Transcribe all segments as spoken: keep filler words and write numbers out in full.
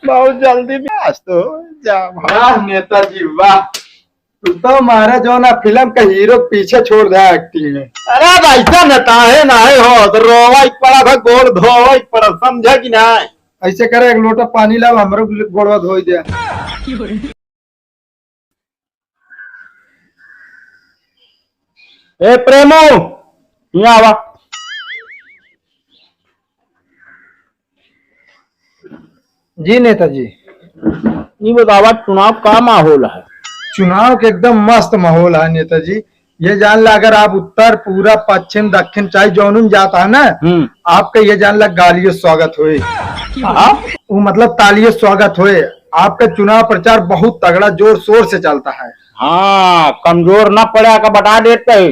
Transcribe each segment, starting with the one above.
बहुत जल्दी ब्याह तो हो जा भाई। वाह नेताजी वाह, तू तो महाराज जो ना फिल्म का हीरो पीछे छोड़ दे एक्टिंग में। अरे भाई साहब नेता है ना है हो तो रोवा ही पड़ा था, गोड़ धोवा ही पड़ा, समझा कि ना? ऐसे करे एक लोटा पानी लाओ, हमरो गोड़वा धोई दे। ए प्रेमू, यहाँ आवा। जी नेताजी। ये बतावा, चुनाव का माहौल है? चुनाव के एकदम मस्त माहौल है नेताजी। ये जान ला, अगर आप उत्तर, पूरब, पश्चिम, दक्षिण, चाहे जौनुन जाता है ना, हम्म। आपका ये जान ला गालियों स्वागत होए। हाँ? वो मतलब तालियों स्वागत होए। आपका चुनाव प्रचार बहुत तगड़ा, जोर शोर से चलता है। हाँ, कमजोर ना पड़े, आके बता देते हैं।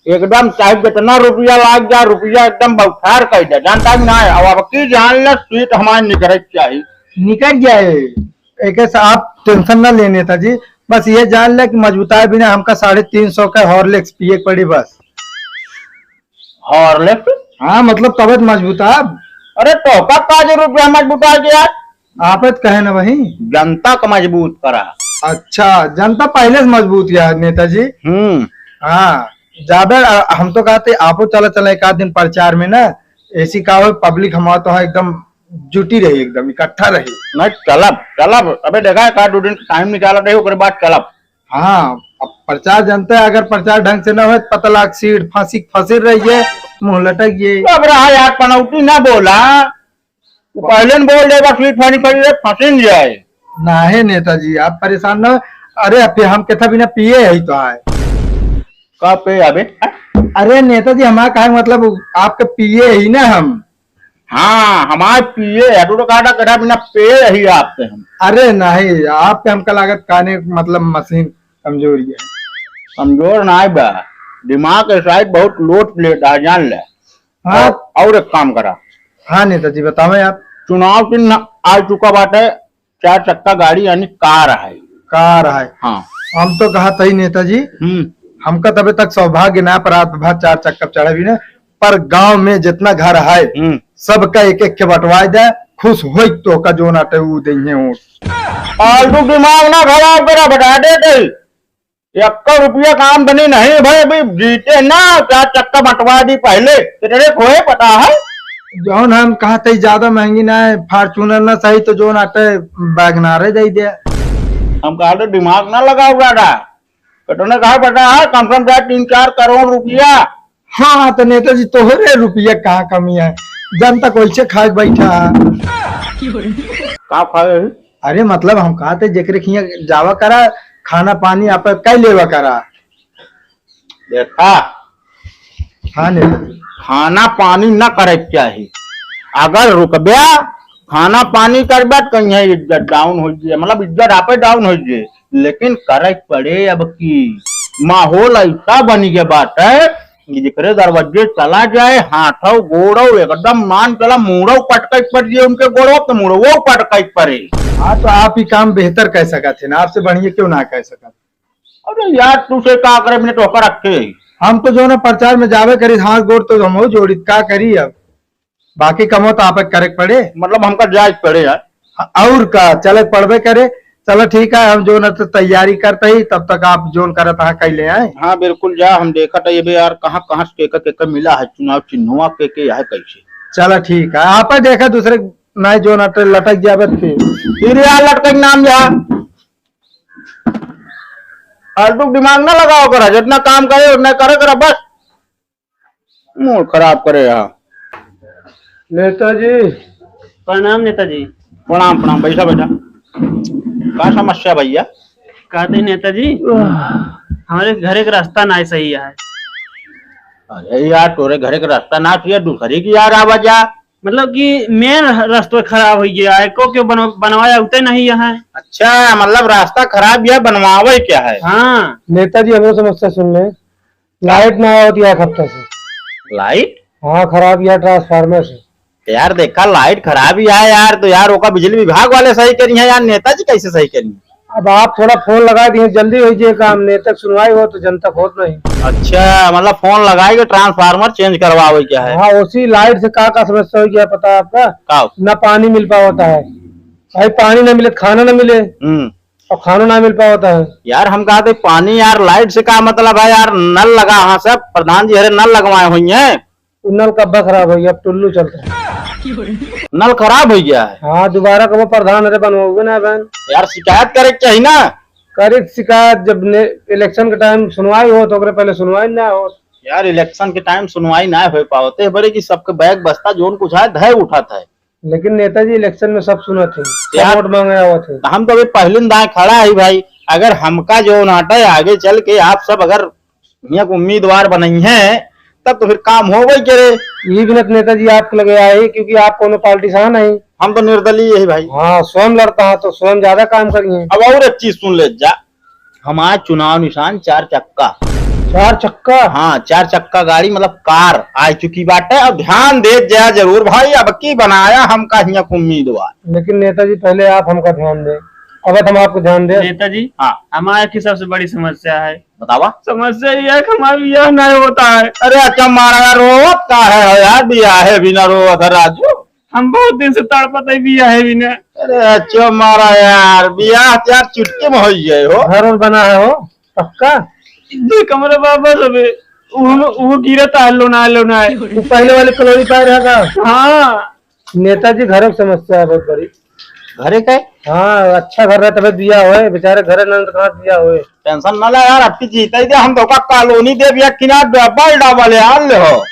एकदम चाहे जितना रुपया लाग जा, रुपया एकदम बौछार कर दे, जानता है कि ना? अब, अब की जान ले, सीट हमारे निकरे के चाहिए। निकल जाए, एक ऐसा आप टेंशन ना ले नेताजी, बस ये जान ले कि मजबूता बिना हमका साढ़े तीन सौ का हॉर्लिक्स पिए के पड़ी बस। हॉर्लिक्स? हाँ, मतलब तबीयत मजबूता। अरे तो का काज रुपया मजबूता गया? आप तो कहे ना वही। जनता का मजबूत करा। अच्छा, जनता पहले से मजबूत है नेताजी। हम्म। हाँ, ज्यादा, अ, हम तो कहते आपो चला चला एक आध दिन प्रचार में ना, ऐसी का हो पब्लिक हमारा तो है एकदम जुटी रही, एकदम इकट्ठा रही। नहीं, चलब, चलब। अबे देखा है, का दो दिन टाइम निकाला रही, ओकरे बाद चलब। हाँ, अब प्रचार जनता है, अगर प्रचार ढंग से ना हो तो पता लाग सीट फांसी के फंसिल रही है, मुंह लटक ये। अब रहा यार, पनौती ना बोला, तू पहले न बोल दे, बस सीट फांसी फंसी रहे, फंसिल जाए। ना है नेताजी, आप परेशान ना हो। अरे, अब हम कितना बिना पिए है तो आए। का पे अबे? अरे नेताजी, हमारा कहा मतलब आपके पिए ही ना हम। हाँ, हमारे पिए है, तू तो कहा था, कहा बिना पिए ही आपसे हम। अरे नहीं, आप पे हमका लागत काने मतलब मशीन कमजोरी है। कमजोर ना है बा, दिमाग के साइड बहुत लोड लेता है, जान ले। हाँ। और, और एक काम करा। हाँ नेताजी, बतावे आप। चुनाव चिन्ह आ चुका बाटे, चार चक्का गाड़ी यानी कार है। कार है। हाँ। हम तो कहा था ही नेताजी, हम्म। हमका तबे तक सौभाग्य ना प्राप्त भा चार चक्का चढ़े भी ना, पर गांव में जितना घर है, हम्म। सबका एक एक के बंटवाए दे, खुश होई तो का जोन आटे ऊ देइहे वोट। फालतू दिमाग ना खराब करा, बता देते। एक्का रुपया का आमदनी नहीं भाई, अभी जीते ना, चार चक्का बंटवा दी पहले, तेरे को है पता है? जौन हम कहा थे ज्यादा महंगी ना है, Fortuner ना सही तो जौन आटे WagonR दे दे। हम कहा तो दिमाग ना लगाओ ज्यादा, तो तूने कहा पता है कम से कम चाहे तीन चार करोड़ रुपया। हाँ, तो नेताजी तोहरे रुपया कहाँ कमी है, जनता कैसे खाए के बैठा है। का खाए है? अरे मतलब हम कहा थे जेकरे खिया जावा करा, खाना पानी आप कई लेवा करा। देखा, हाँ नेताजी। खाना पानी ना करे के चाही। अगर रुकब्या, खाना पानी करब्या, तो कहीं इज्जत डाउन हो जाए, मतलब इज्जत आपे डाउन हो जाए। लेकिन करे के पड़े अब की माहौल ऐसा बन गया बात है कि जेकरे दरवाजे चला जाए, हाथों गोड़ों एकदम मान चला, मुड़ो पटके पड़ जाए उनके गोड़ों, तो मुड़ो पटके पड़े। हाँ, तो आप ही काम बेहतर कह सकत हैं ना, आपसे बढ़िया क्यों ना कह सकत। अरे यार, तू से का करे, मैंने तो रखे। हम तो जो ना प्रचार में जावे करी, हाथ गोड़ तो हम जोड़ी, का करी अब, बाकी कमो तो आप करे के पड़े। मतलब हमका जाए के पड़े यार। हाँ, और का, चले के पड़बे करे। चलो ठीक है, हम जो ना तो तैयारी करते ही, तब तक आप जोन करत हाँ कई ले आए। हाँ बिल्कुल, जा हम देखत है ये बे यार, कहाँ कहाँ से केकर केकर मिला है चुनाव चिन्हवा के, के है कैसे। चलो ठीक है, आप देखा दूसरे नहीं जो ना तो लटक जावे फिर। फिर यार लटके के नाम जा। फालतू दिमाग ना लगाओ करा, जितना काम करे उतना करे करा बस। मूड खराब करे यहाँ। नेताजी। प्रणाम नेताजी। प्रणाम प्रणाम, बैठा बैठा। का समस्या भैया? कहते नेताजी, हमारे घरे के रास्ता ना सही है। अरे यार, तोरे घरे के रास्ता ना सही है, दूसरी की यार आवा जा। मतलब कि मेन रस्तो खराब हो गया है, को क्यों बनो-, बनवाया उते नहीं है। अच्छा, मतलब रास्ता खराब या बनवावे क्या है? हाँ। नेताजी, हमरो समस्या सुन ले। लाइट ना आवत या एक हफ्ता से। लाइट? हाँ, खराब या ट्रांसफार्मर से। तो यार देखा, लाइट खराब ही है यार, तो यार ओका बिजली विभाग वाले सही करी है यार, नेताजी कैसे सही करी है? अब आप थोड़ा फोन लगा दिए, जल्दी हो जाए काम, नेता सुनवाई हो तो जनता होत नहीं। अच्छा, मतलब फोन लगाए के ट्रांसफार्मर चेंज करवावे क्या है? हाँ, उसी लाइट से का का समस्या हो गया पता है आपका? का? ना पानी मिल पावता है। भाई, पानी ना मिले, खाना ना मिले। हम्म। और खाना ना मिल पावत है। यार, हम कहा थे, पानी यार, लाइट से का मतलब है यार? नल लगा, हाँ, सब प्रधान जी हरे नल लगवाए हुई हैं। वो नल कब खराब हो गया, अब टुल्लू चलता है। नल खराब हो गया है? हाँ, दोबारा कब प्रधान हरे बनवाओगे ना बहन? यार, शिकायत करे के चाहिए ना। करे शिकायत, जब ने-, इलेक्शन के टाइम सुनवाई हो तो ओकरे पहले सुनवाई ना हो। यार, इलेक्शन के टाइम सुनवाई ना हो पावत है, बड़े कि सबके बैग बस्ता जोन कुछ है, धय उठत है। लेकिन नेताजी, इलेक्शन में सब सुनत है, सब यार, वोट मांगे आवत है। हम तो अभी पहले दाएं खड़ा है भाई, अगर हमका जो नाटा है, आगे चल के आप सब अगर हियाँ के उम्मीदवार बनई हैं, तब तो फिर काम हो गई के रे। ये भी नत नेताजी आपके लगे आए, क्योंकि आप कोनो पार्टी से नहीं। हम तो निर्दलीय है भाई। हाँ, स्वयं लड़ता है तो स्वयं ज्यादा काम करिए। अब और एक चीज सुन ले जा, हमारा चुनाव निशान चार चक्का। चार चक्का? हाँ, चार चक्का गाड़ी, मतलब कार आ चुकी बाटे। और ध्यान दे जा जरूर भाई, अब की बनाया हमका हियाँ के उम्मीदवार। लेकिन नेताजी, पहले आप हमका ध्यान दें, अब हम आपको ध्यान दें। नेताजी, हाँ। हमारे की सबसे बड़ी समस्या है। बतावा। समस्या ये है कि हमारा बियाह नहीं होता है। अरे अच्छा मारा यार, रोवत का है हो यार, बियाह है बिना रोवत है राजू। हम बहुत दिन से तड़पत है बियाह है बिना। अरे अच्छा मारा यार, बियाह तो यार चुटकी में हो गए हो। घर और बना है हो पक्का? दो कमरा बा बस अबे। वो, वो गिरता है, लोना है, लोना है। वो पहले वाली कॉलोनी पर रहेगा? हाँ। नेताजी, घरों की समस्या है बहुत बड़ी। घरे के? हाँ, अच्छा घर रहे तबे बिया होए, बेचारे घरे ना तो कहाँ बिया होए। टेंशन ना ले यार, अब की जीते ही दे, हम तो का कॉलोनी दे बिया किनारे डबल डबल यार ले हो।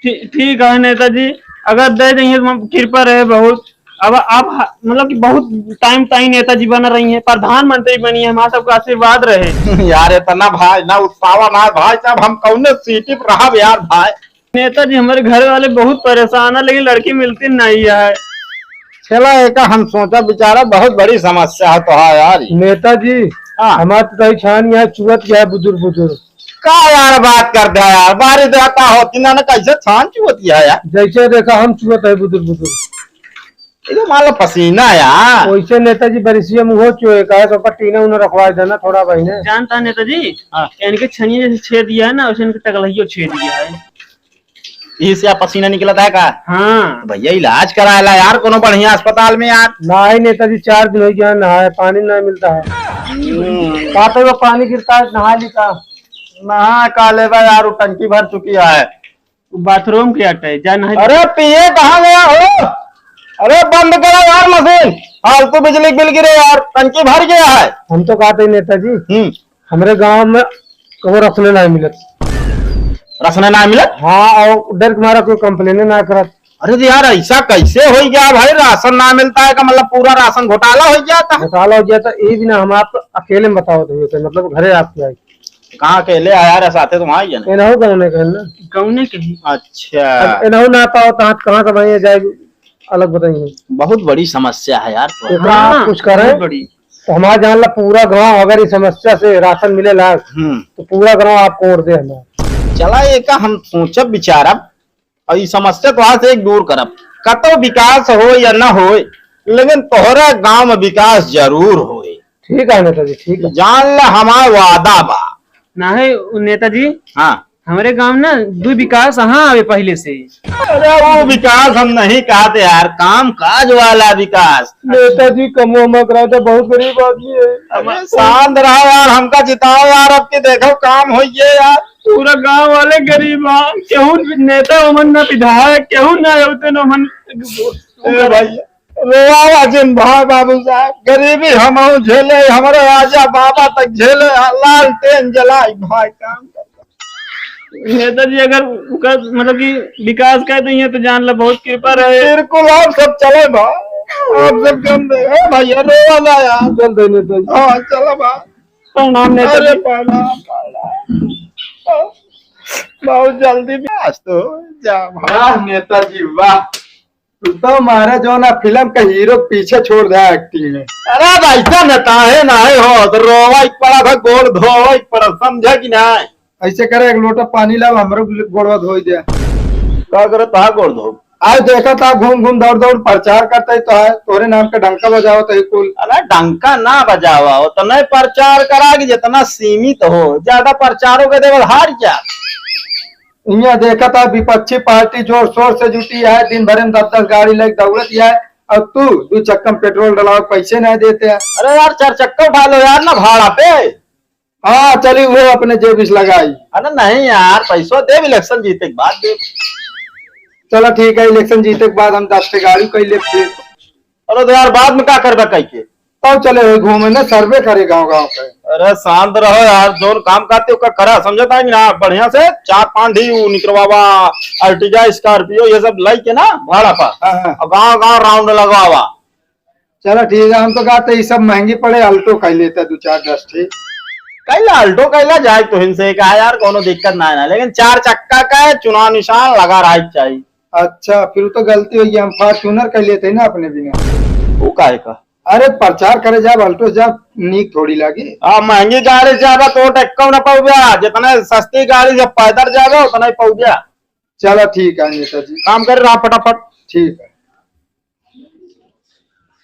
ठी-, ठीक है नेताजी, अगर दे देंगे तो कृपा रहे बहुत। अब आप ह-, मतलब कि बहुत टाइम ताई नेताजी बना रही हैं, प्रधानमंत्री बनी है, हमारा सबका आशीर्वाद रहे। यार इतना भाई ना उत्साह ना भाई साहब, हम कौने सीटी पर रहब यार भाई। नेताजी, हमारे घर वाले बहुत परेशान है, लेकिन लड़की मिलती नहीं है। चला, एका हम सोचा बिचारा, बहुत बड़ी समस्या है तो, हाँ यार। नेताजी, हाँ। हमारे तो कहीं छान यहाँ चुअत गया है बुजुर्ग बुजुर्ग। का यार बात करते हैं यार, बारिश रहता होती ना, ना कैसे छान चुअती है यार। जैसे देखा हम चुअत है बुजुर्ग बुजुर्ग। ये तो मान लो पसीना यार। वैसे नेताजी बरिसिया में हो चुए, काहे तो ऊपर टीना उन्हें रखवा देना थोड़ा बहिने। जानता है नेताजी, हाँ। इनके छनिए जैसे छेद दिया है ना, वैसे इनके टकलहियो छेद दिया है। इसे आप पसीना निकलता है का? हाँ। तो भैया इलाज कराएला यार कोनो बढ़िया अस्पताल में यार। नहीं नेताजी, चार दिन हो गया नहाए, पानी नहीं मिलता है। हम्म। कहाँ पे वो पानी गिरता है, नहा ली का? नहा का लेबा यार, वो टंकी भर चुकी है। बाथरूम के अटे, जा नहीं। अरे पिए कहाँ गया हो? अरे बंद करो यार मशीन, फालतू बिजली बिल गिरे यार, टंकी भर गया है। हम तो कहते हैं नेताजी, हम्म। हमरे गांव में कबो रसने ना मिलत। रसने ना मिलत? हाँ, और डर के मारा कोई कंप्लेने ना करत। अरे तो यार, ऐसा कैसे हो गया भाई? राशन ना मिलता है का मतलब पूरा राशन घोटाला हो गया था? घोटाला हो गया था, ये भी ना हम आप अकेले में बताओ थे, मतलब घरे आपके आई। कहाँ अकेले आया रे साथे, तो वहाँ ही है ना? एनहु गाँव में कहन ना। गाँव में कहीं। अच्छा। अब एनहु ना पाओ तो हाथ कहाँ से भाई जाए, अलग बताइए। बहुत बड़ी समस्या है यार। तो एकरा आप हाँ, कुछ करें बहुत बड़ी। तो हमारा जान ला पूरा गांव अगर इस समस्या से राशन मिले ला, हम्म। तो पूरा गांव आपको वोट दे हमारा। चला, एका हम सोचब विचारब और ई समस्या तोहार से एक दूर करब। कतो विकास हो या न हो, लेकिन तोहरा गांव में विकास जरूर होए। ठीक है नेताजी, ठीक है। जान ला हमार वादा बा। नाहीं नेताजी, हाँ। हमरे गांव ना दू विकास हाँ आवे पहले से। अरे वो विकास हम नहीं कहते यार, काम काज वाला विकास। नेताजी कमो मत रहा था, बहुत गरीब आदमी है। अरे शांत रहो यार, हमका जिताओ यार, अब के देखो काम होइए यार। पूरा गांव वाले गरीब हैं, केहू नेता ओमन ना विधायक, केहू ना होते ना ओमन। ए भाई, रोवावा जिन भाई बाबू साहब, गरीबी हम झेले, हमारे राजा बाबा तक झेले, लालटेन जलाई भाई काम कर। नेताजी अगर उनका मतलब कि विकास कर देंगे तो जान ला बहुत कृपा रहे। बिल्कुल, आप सब चले भाई, आप सब जम दे। ए भैया, रोवा ना यार। चल दे नेताजी। हाँ, चलो भाई। प्रणाम नेताजी। अरे प्रणाम, प्रणाम। बहुत जल्दी भी आज तो जा भाई। वाह नेताजी, वाह। तू तो महाराज जो ना फिल्म के हीरो पीछे छोड़ दे एक्टिंग में। अरे भाई, ऐसा नेता है ना है हो, तो रोवा एक पड़ा था, गोड़ धोवा एक पड़ा, समझा कि ना? ऐसे करे, एक लोटा पानी लाओ, हमरो गोड़वा धोई दे। का करत हा गोड़ धो? आज देखा था घूम घूम दौड़ दौड़ प्रचार करता है तो है, तोरे नाम का डंका बजावत है कुल। अरे डंका ना बजावा, उतना प्रचार करा कि जितना सीमित हो, ज्यादा प्रचारों के देवल हार जा। इहाँ देखा था विपक्षी पार्टी जोर शोर से जुटी है, दिन भर में दस दस गाड़ी लेके दौड़त है, और तू दो चक्का में पेट्रोल डलाओ, पैसे नहीं देते हैं। अरे यार, चार चक्का उठा लो यार ना भाड़ा पे। हाँ, चली वो अपने जेब से लगाई। अरे नहीं यार, पैसो देब, इलेक्शन जीते के बाद देब। चला ठीक है, इलेक्शन जीते के बाद हम दस ठे गाड़ी कई लेब फिर। अरे तो यार, बाद में का करबे कई के? तब चले हो घूमे ना, सर्वे करे गाँव गाँव पे। अरे शांत रहो यार, जोन काम करते ओकर करा, समझता है कि ना? बढ़िया से चार पांच ढी उ निकरवावा, अर्टिगा, स्कॉर्पियो, ये सब लाई के ना भाड़ा पा, हाँ, हाँ। और गाँव गाँव राउंड लगवावा। चला ठीक है, हम तो कहते ये सब महंगी पड़े, अल्टो कई लेते दो चार दस ठे। कैला अल्टो कैला जाए तो इनसे कहा यार, कोनो दिक्कत ना है ना, लेकिन चार चक्का का है, चुनाव निशान लगा रहा चाहिए। अच्छा, फिर तो गलती हो गई, हम फॉर्च्यूनर कई लेते ना अपने बिना। वो काहे का? अरे प्रचार करे जाब, अल्टो जाब, नीक थोड़ी लागे। आ, महंगी गाड़ी से जाबा तो टक्का ना पाउब्या, जितने सस्ती गाड़ी से पैदल जाबा उतना ही पाउब्या। चला ठीक है नेताजी। काम कर रहा फटाफट। ठीक है।